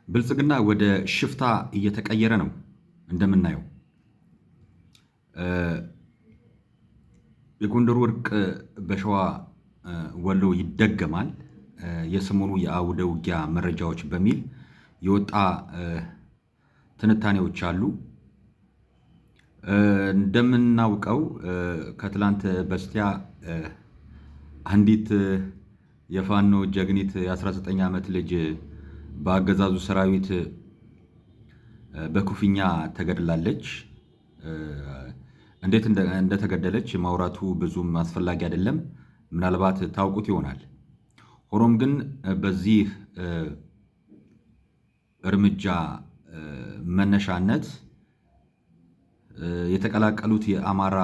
ብልጽግና ወደ ሽፍታ እየተቀየረ ነው እንደምናየው። የጎንደሩ እርቅ በሸዋ ወሎ ይደገማል። የሰሞኑ የአውደ ውጊያ መረጃዎች በሚል የወጣ ትንታኔዎች አሉ። እንደምናውቀው ከትላንት በስቲያ አንዲት የፋኖ ጀግኒት የ19 ዓመት ልጅ በአገዛዙ ሰራዊት በኩፍኛ ተገድላለች። እንዴት እንደተገደለች ማውራቱ ብዙም አስፈላጊ አይደለም። ምናልባት ታውቁት ይሆናል። ሆኖም ግን በዚህ እርምጃ መነሻነት የተቀላቀሉት የአማራ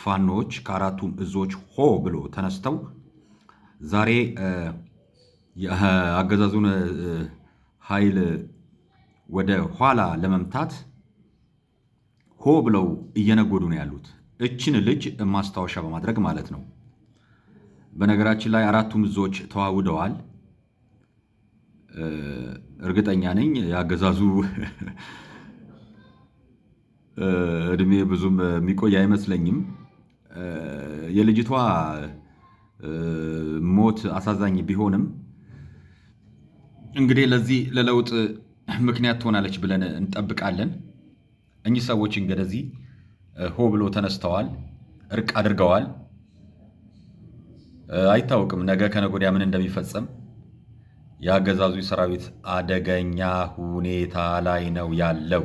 ፋኖዎች ከአራቱም እዞች ሆ ብሎ ተነስተው ዛሬ የአገዛዙን ኃይል ወደ ኋላ ለመምታት ሆ ብለው እየነጎዱ ነው ያሉት። እችን ልጅ ማስታወሻ በማድረግ ማለት ነው። በነገራችን ላይ አራቱም እዞች ተዋውደዋል። እርግጠኛ ነኝ የአገዛዙ እድሜ ብዙም የሚቆይ አይመስለኝም። የልጅቷ ሞት አሳዛኝ ቢሆንም እንግዲህ ለዚህ ለለውጥ ምክንያት ትሆናለች ብለን እንጠብቃለን። እኚህ ሰዎች እንግዲህ ሆ ብሎ ተነስተዋል፣ እርቅ አድርገዋል። አይታወቅም ነገ ከነገ ወዲያ ምን እንደሚፈጸም። የአገዛዙ ሰራዊት አደገኛ ሁኔታ ላይ ነው ያለው።